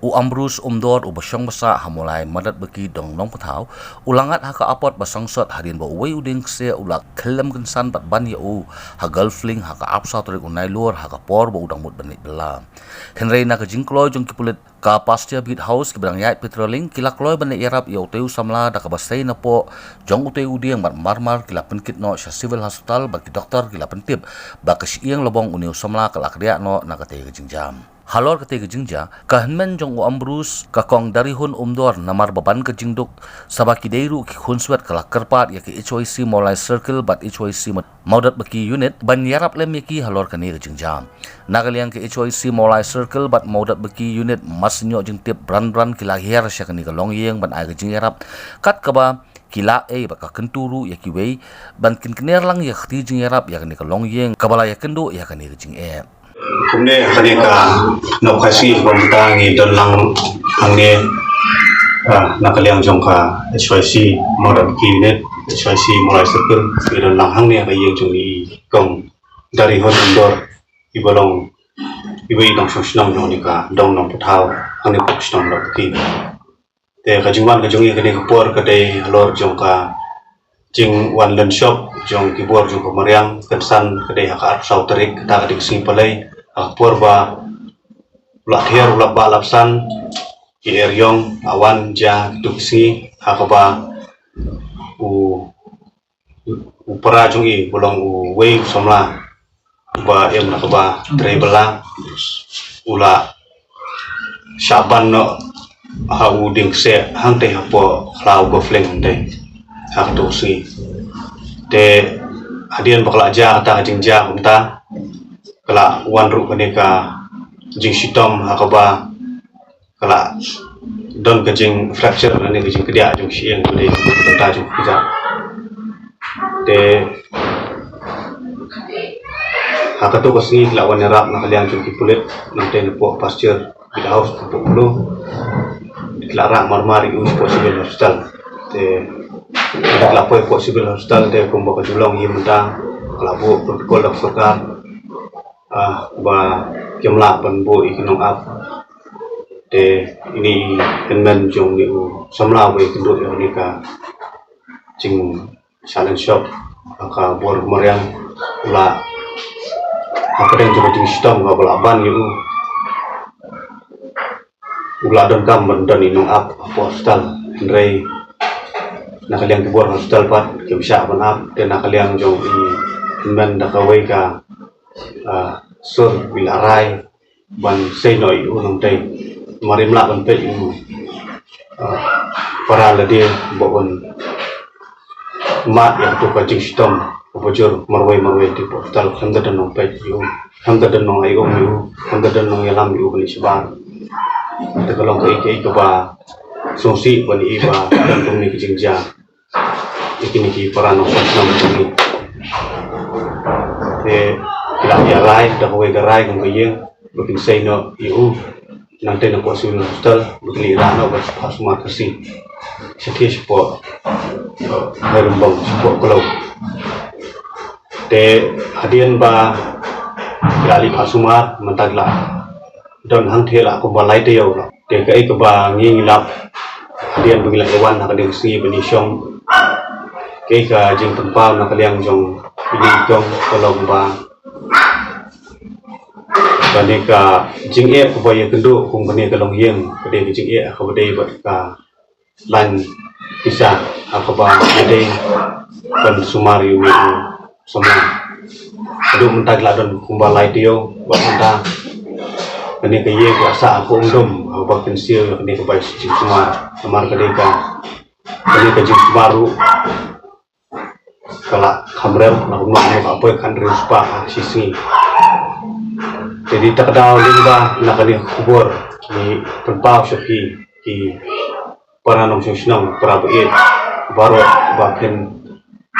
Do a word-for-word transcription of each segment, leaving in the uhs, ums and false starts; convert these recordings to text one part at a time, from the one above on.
U Ambrose Umdor, uba shong basa ha Mawlai Madatbaki Dong Nongpathaw, u la ngat ha ka apot ba sangsot hadien ba uwei u dieng kseh u la khyllem kynsan bad ban ïa u ha Gulflink ha ka arphew saw tarik u Nailur ha ka por ba u dang mut ban leit bylla. Hynrei na ka jingkloi jong ki pulit ka Pasture Beat House kiba dang ïaid patrolling ki la kloi ban leit ïarap ïa utei u samla da kaba sei napoh jong utei u dieng bad marmar ki la pynkit noh sha Civil Hospital bad ki doktor ki la pyntip ba ka shyieng lobong une u samla ka la kdiah noh na katei ka jingjia. Halor katei ka jingjia, ka hynmen jong u Ambrose, ka Kong Darihun Umdor, namar ba ban ka jingduk, sa ba ki dei ruh ki khunswet, ka la kyrpad ïa ki H Y C Mawlai Circle bad H Y C Mawdatbaki Unit ban ïarap lem ïa ki halor kane ka jingjia. Na ka liang ka H Y C Mawlai Circle bad Mawdatbaki Unit, mar shu ïoh jingtip, bran bran ki la hiar sha kane ka longïing ban ai ka jingïarap, kat kaba ki la ei bad ka kyntu ruh ïa kiwei ban kynkynner lang ïa ka kti jingïarap ïa kane ka longïing kaba la ïakynduh ïa kane ka jingeh. Kumne ha kane ka nongkhaisi ba mynta ngi don lang hangne, ah, na ka liang jong ka H Y C Mawdatbaki Unit, H Y C Mawlai Circle, ngi don lang hangne ha ka ïing jong i Kong Darihun Umdor, iba long iwei i nongshong shnong jong kane ka Dong Nongpathaw hangne hapoh shnong Mawdatbaki. Te ka jingwan ka jong ngi kane ka por ka dei halor jong ka jingwan lynshop jong ki bor jong ka mariang kynsan ka dei ha ka arphew saw tarik, kata ka dei ka sngi Palei, ha ka por ba u la thiar u la bah lapsan, ki eriong la wan jia kito ki sngi ha kaba u u para jong i, ba long uwei u samla uba im na kaba trei bylla, u la shah ban noh ha u dieng kseh hangtei hapoh khlaw Gulflink hangtei ha kato ka sngi. Te hadien ba ka la jia kata ka jingjia kumta, ka la wan ruh kane ka jingshitom ha kaba ka la don ka jing fracture lane ka jingkdiah jong shyieng, ka dei ka bynta jong ka kjat. Te ha kato ka sngi ki la wan ïarap na ka liang jong ki pulit nangtei napoh Pasture Beat House, napoh Kulu. Ki la rah marmar ïa u shapoh Civil Hospital. Te haba ki la poi hapoh Civil Hospital te kumba ka ju long hi mynta, ka la buh protocol da ka sorkar, ah, ba kim lah ban buh ïa ki nongap. Te ine i hynmen jong une u samla uba ïakynduh ïa kane ka jingshah lynshop ha ka bor mariang, u la ha pdeng jong ka jingshitom kaba la ban ïa u, u la donkam ban don i nongap hapoh hospital. Hynrei na ka liang ki bor hospital pat kim shah ban ap, te na ka liang jong i hynmen da kawei ka, ah, sur, i la rai ban sei noh ïa u nangtei. Mar im lah ban peit ïa u, ah, para lade ba un mad ïa kato ka jingshitom kaba jur marwei marwei te hapoh hospital. Khlem da don nongpeit ïa u, khlem da don nongai um ïa u, khlem da don nongïalam ïa u ban leit shabar. Te ka long kaei kaei kaba sngewsih ban ïohi ba don kumne ka jingjia ïa kine ki para nongshong shnong jong ngi. Te ki la ïa rai da kawei ka rai kum ka ïing ba kin sei noh ïa u nangtei napoh Civil Hospital, ba kin ïa rah noh bad phah sumar Khasi sha ki shapoh, eh, Mairyngbong, shapoh Kulu. Te hadien ba ki la leit phah sumar, mynta ki la don hangtei la kumba lai taïew la. Te kaei kaba ngi ngi lap hadien ba ngi la ïa wan ha kane ka sngi ban ïa shong, kaei ka jingpynpaw na ka liang jong ine i kong ka long ba kane ka jingeh kaba ïakynduh kum kane ka longïing ka dei ka jingeh kaba dei bad ka lain pisa ha kaba ïadei ban sumar ïa une u samla. Haduh mynta ki la don kumba lai taïew bad mynta kane ka ïing ka la sah ha ka umdum ha kaba kin siew ïa kane ka bai jingsumar. Namar ka dei ka, kane ka jingsumar ruh ka la kham rem, la kumno kumno ka poi khathynriew spah ha shi sngi. Te dei ta ka daw lyngba na kane ka khubor ngi pynpaw sha phi ki para nongshong shnong, para baieit baroh ba phin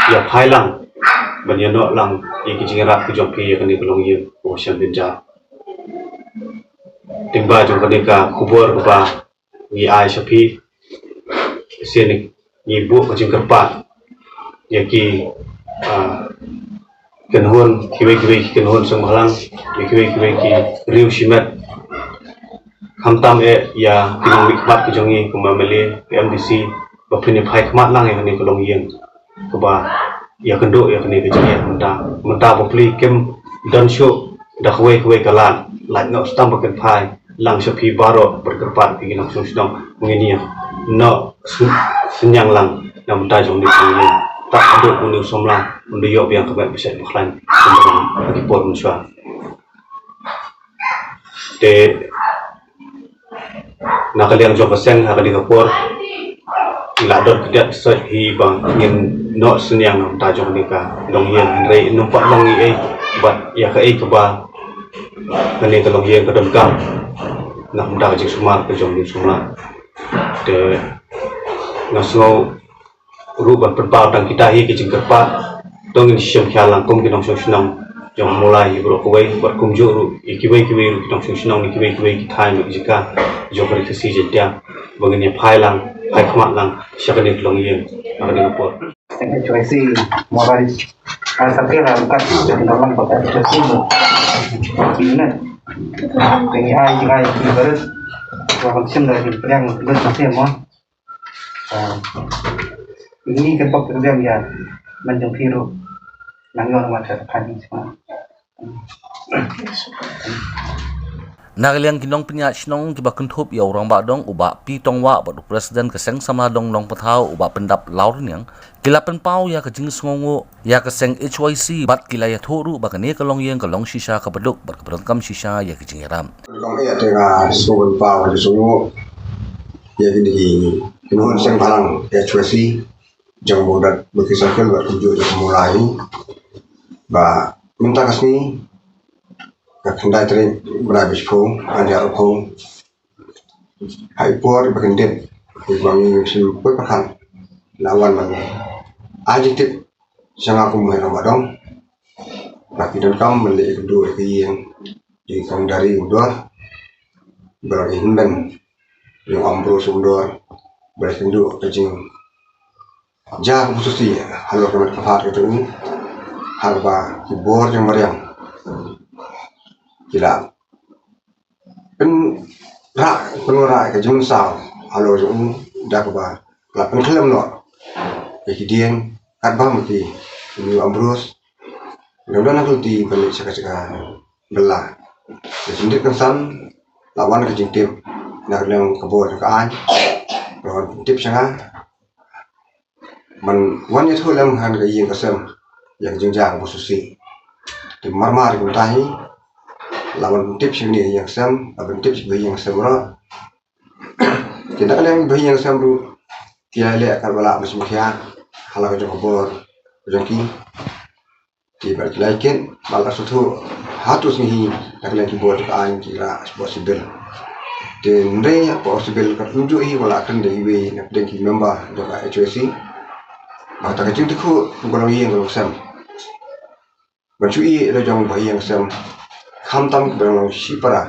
ïa phai lang ban ïa noh lang ïa ki jingïarap ki jong phi ïa kane ka longïing kaba shem bynjar. Lyngba jong kane ka khubor kaba ngi ai sha phi, shisien ngi buh ka jingkyrpad ïa ki, ah, kynhun, kiwei kiwei ki kynhun seng bhalang, ïa kiwei kiwei ki riew shimet Khamtam eh ïa ki nongmihkhmat ki jong ngi kum MLA, ki MDC, ba phin ïa phai khmat lang ïa kane ka longïing kaba ïa kynduh ïa kane ka jingeh mynta. Mynta bapli kim don shuh da kawei kawei ka lad, lait noh stam ba kin phai lang sha phi baroh bad kyrpad ïa ki nongshong shnong, ngin ïa noh syn-, synñiang lang na bynta jong kane ka longïing. Tad haduh ba une u samla un da ïoh biang ka met ba shait ba khlaiñ kum ki por mynshuwa. Te na ka liang jong ka seng ha kane ka por, ngi la don khyndiat sait hi ba ngin noh synñiang na bynta jong kane ka longïing, hynrei ym pat long ei ei bad ïa kaei kaba kane ka longïing ka donkam na bynta ka jingsumar ka jong u samla. Te nga sngew ruh ban pynpaw tang kita hi ki jingkyrpad. To ngin shim khia lang kum ki nongshong shnong jong Mawlai hi baroh kawei, bad kumjuh ruh ïa kiwei kiwei ruh ki nongshong shnong na kiwei kiwei ki thaiñ bad ki jaka jong ka Ri Khasi Jaiñtia, ba ngin ïa phai lang, phai khmat lang sha kane ka longïing ha kane ka por. Thank you, H Y C Mawlai. Ai sa kira bukat jong dalang bukat H Y C mo. Ini. Ini ai jing ai ki barit. Wa kon sim da ki priang barit mo. Ah, ini kan pok terdiam ya, man jong phi ruh. Nang yon wan sa kan ni semua. Na ka liang ki nongpynïaid shnong kiba kynthup ïa u Rangbah Dong, u Bah P. Tongwah bad u President ka Seng Samla Dong Nongpathaw, u Bah Pyndap Lawrniang, ki la pynpaw ïa ka jingsngewnguh ïa ka seng H Y C bad ki la ïathuh ruh ba kane ka longïing ka long shisha kaba duk bad kaba donkam shisha ïa ka jingïarap. Kong eh te nga sngew ban paw ka jingsngewnguh ïa kine ki nongshong seng bhalang H Y C jong Mawdat Baki Circle bad kumjuh jong Mawlai ba mynta ka sngi ka khyndai tarik bnai ba shiphew, ha ka arphew ha i por ba kyndit, i ba ngi shim poi pyrkhat la wan ban ai jingtip sha nga kum u Rangbah Dong ba ki donkam ban leh ïakynduh ïa ka ïing jong i Kong Dari Umdor, ba la ki hynmen jong u Ambrose Umdor, ba la kynduh ka jingjia kaba shisha halor ka met ka phad kata u, ha kaba ki bor jong mariang ki la pynrah pynrah ka jingmynsaw halor jong u da kaba la pynkhlem noh ïa ki dieng katba ma ki, u Ambrose, dang don ha ka lynti ban leit sha ka jaka bylla. Ka jingtip kynsan la wan ka jingtip na ka liang ka bor ka aiñ, la wan pyntip sha nga ban wan ïathuh lem ha ka ïing ka sem ïa ka jingjia kaba shisha. Te marmar kumta hi la wan pyntip sha kane ka ïing ka sem, la pyntip sha ka ïing ka sem ruh. Te na ka liang ka ïing ka sem ruh ki la leh katba lah ban shim khia ha la ka jong ka bor ka jong ki. Te bad ki la kit bad la sngewthuh ha tu sngi hi na ka liang ki bor ka aiñ ki la sboh civil. Te hynrei hapoh civil ka kumjuh hi ba la kren da iwei na pdeng ki member jong ka H Y C ba kata ka jingtip kum ka long ïing ka long sem. Ban shu ïeh la jong ba ïing sem khamtam ki ba long shipara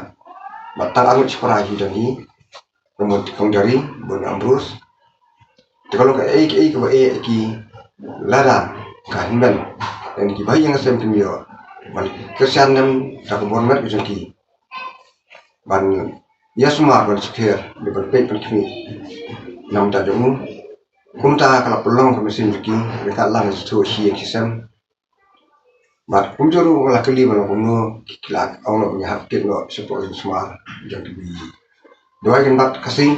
ba tang arngut shipara hi jong hi. Ka mut Kong Dari bun Ambrose. Te ka long kaei kaei kaba eh ki lada ka hynmen, lane ki ba ïing sem kim ïoh ban kyrshan lem da ka bor met ka jong ki ban ïasumar ban shakher ne ban peit ban khmih na bynta jong u. Kumta ka la pynlong ka mynsiem jong ki, ryngkat lang shatei shi ïing shi sem. Bad kumjuh ruh nga la kylli ba long kumno, ki la ong noh ba ngi hap kit noh shapoh jingsumar jong ki ba ïeit. Duwai kin bat Khasi.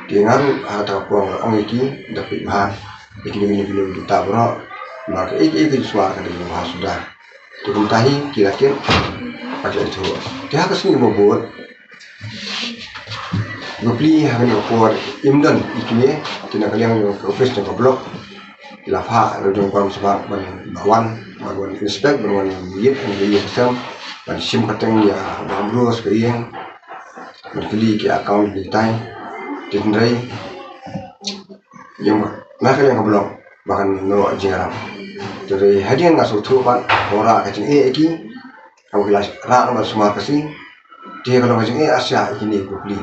Te nga ruh ha kata ka por nga la ong ïa ki da peit bha ïa kine kine kine ki bynta baroh. Namar kaei kaei ka jingsumar ka dei bha suda. Te kumta hi ki la kit bad ki la ïathuh. Te ha ka sngi ba bud bapli ha kane ka por im don ïa kine, te na ka liang jong ka ophis jong ka block ki la phah la jong ka sbak ban wan, ban wan inspect, ban wan ïit ha ka ïing ka sem, ban shim kyrteng ïa u Ambrose ka ïing, ban kylli ki account ki tai. Te hynrei ïa na ka liang ka block ba kan noh jingïarap. Te hynrei hadien nga sngewthuh pat ba wanrah ka jingeh ïa ki, haba ki la rah noh ban sumar Khasi. Te ka long ka jingeh arsha ïa kine ki bapli.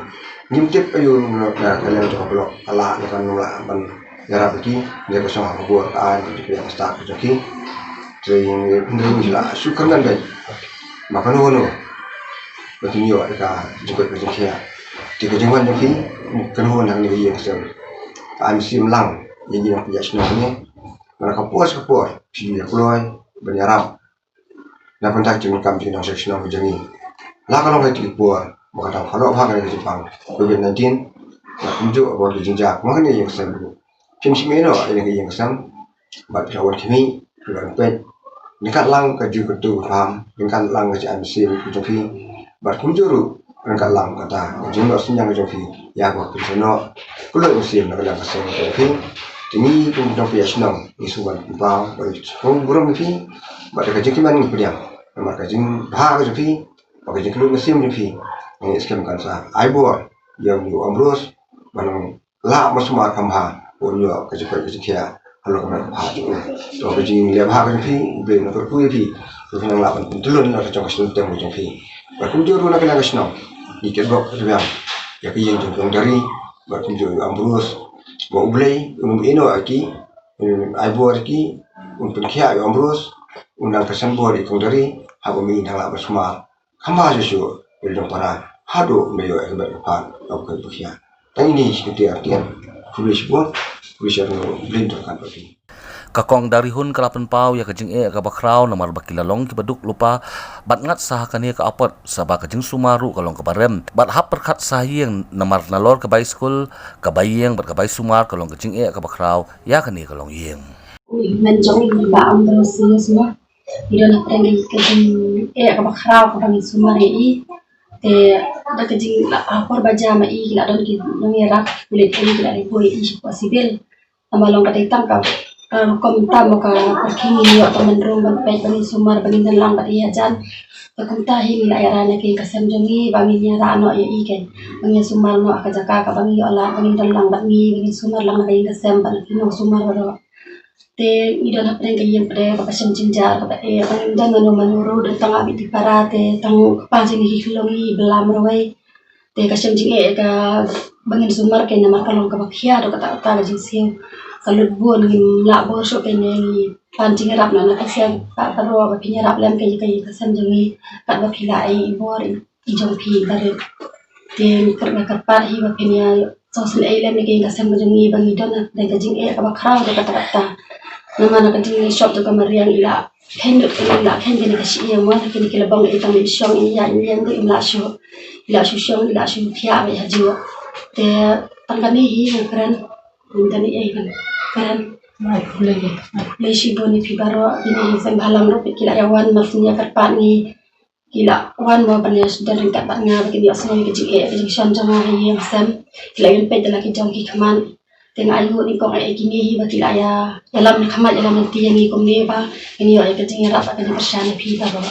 Ngim tip aïu na ka liang jong ka block ka lah ne kan lah ban ïarap ïa ki, ne ka shong ha ka bor ka aiñ ka jingpynïaid ka stad ka jong ki. Te hynrei ngi la shu kyrmen beit ba kano kano ba kin ïoh ïa ka jingkoit ka jingkhiah. Te ka jingwan jong phi, kynmaw na kane ka ïing ka sem, ka ai mynsiem lang ïa ngi nongpynïaid shnong ne. Namar ka por sha ka por phi ju ïa kloi ban ïarap na ka bynta ka jingdonkam jong ngi, nongshong shnong jong ngi. La ka long ha kito ki por ba ka dang pynlong ha kane ka jingpang covid nineteen, la kumjuh bad ki jingjia ma kane ka ïing ka sem ruh. Phim shim ïeh noh ïa kane ka ïing ka sem, bad phi la wan khmih, phi la wan peit ryngkat lang ka jingkyntu kynpham, ryngkat lang ka jingai mynsiem ka jong phi, bad kumjuh ruh ryngkat lang kata ka jingnoh synñiang ka jong phi ïa ka, phin sa noh kylluid mynsiem na ka liang ka seng ka jong phi. Te ngi kum ki nongpynïaid shnong ngi sngewbha ban pynpaw bad sngewbha burom ïa phi, bad ka jingkmen ngi pdiang namar ka jingbha ka jong phi bad ka jingkylluid mynsiem jong phi. Ngi skhem kan sa ai bor ïa u Ambrose ban lah ban sumar kham bha, ban ïoh ka jingkoit ka jingkhiah halor ka met ka phad jong u. To ka jingleh bha ka jong phi, U Blei un kyrkhu ïa phi, to phin nang lah ban pyntyllun ïa ka jong ka shnong tem ka jong phi. Bad kumjuh ruh na ka liang ka shnong, ngi kitbok kitrwiang ïa ka ïing jong u Kong Dari bad kumjuh ïa u Ambrose, ba U Blei un ym ïehnoh ïa ki, un ai bor ïa ki, un pynkhiah ïa u Ambrose, un nang kyrshan bor ïa u Kong Dari, haba ma i nang lah ban sumar kham bha shuh shuh ïa la jong para haduh ba ïoh ïa ka met ka phad, ïa ka koit ka khiah. Tang ine shi kyntien artien. Khublei shibun, khublei shibun, Blei un don ryngkat bad phi. Ka Kong Dari Hun ka la pynpaw ïa ka jingeh kaba khraw namar ba ki la long kiba duk lypa bad ngat sa ha kane ka apot, sa ba ka jingsumar ruh ka long kaba rem bad hap pyrkhat sa ha ïing namar nalor ka bai skul, ka bai ïing bad ka bai sumar ka long ka jingeh kaba khraw ïa kane ka longïing. Ngi, men jong ngi Bah Ambrosius mo, ngi don hapdeng ka jingeh kaba khraw kaba ngi sumar ïa i. Te da ka jing, la ha por ba jia ma i ki la don ki nongïarap pulit, ki la leit buh ïa i sha ka civil. Tangba long ka dei tang ka, ka rukom tam mo, ka pyrkhing ngi ïoh ka mynrung ban peit, ba ngin sumar, ba ngin don lang bad i hajan. Te kumta hi ngi la ïarap na ka ïing ka sem jong ngi ba ngin ïarap noh ïa i, keiñ ba ngin sumar noh ha ka jaka kaba ngi ïoh lad, ba ngin don lang bad ngi, ba ngin sumar lang na ka ïing ka sem bad na ki nongsumar baroh. Te ngi don hapdeng ka ïing pdeng kaba shem jynjar kaba eh, ba ngim don mano mano ruh, don tang ka mih ti para, te tang kpa jong ngi ki khyllung ngi ba la marwei. Te ka shem jingeh kaba ngin sumar keiñ namar ka long kaba khia, dei kata kata ka jingsiew ka lut bun, ngim lah bor shuh keiñ, ngi pan jingïarap na ka sem, ka baroh ba phin ïarap lem keiñ ïa ka ïing ka sem jong ngi, katba phi la ai i bor i jong phi barit. Te nga kyrpad hi ba phin ïa sngewsynei lem ïa ka ïing ka sem ka jong ngi ba ngi don hapdeng ka jingeh kaba khraw, dei kata kata. Namar na ka jingshop jong ka mariang i la kheiñ lut, i la kheiñ kane ka shi ïing mo, na kine ki la bong i tang i shong, i ïa i ïeng ruh im lah shuh, i lah shu shong, i lah shu thiah beit hajuh. Te tang kane hi nga kren, ngim don ei ei ban kren. Khublei shibun ïa phi baroh, ïa kine ki sem bhalang ruh ki la ïa wan, mar shu ïa kyrpad ngi ki la wan mo ban ïa sdang ryngkat bad nga ba kin ïohsngew ïa ka jingeh ka jingshon jong nga ha ïing ha sem. Ki la ïa peit da la ki jong ki khmat. Te nga ainguh nyngkong eh ïa kine hi ba ki la ïa ïalam khmat ïalam lynti ïa ngi kumne ba ngin ïoh ïa ka jingïarap bad ka jingkyrshan na phi baroh.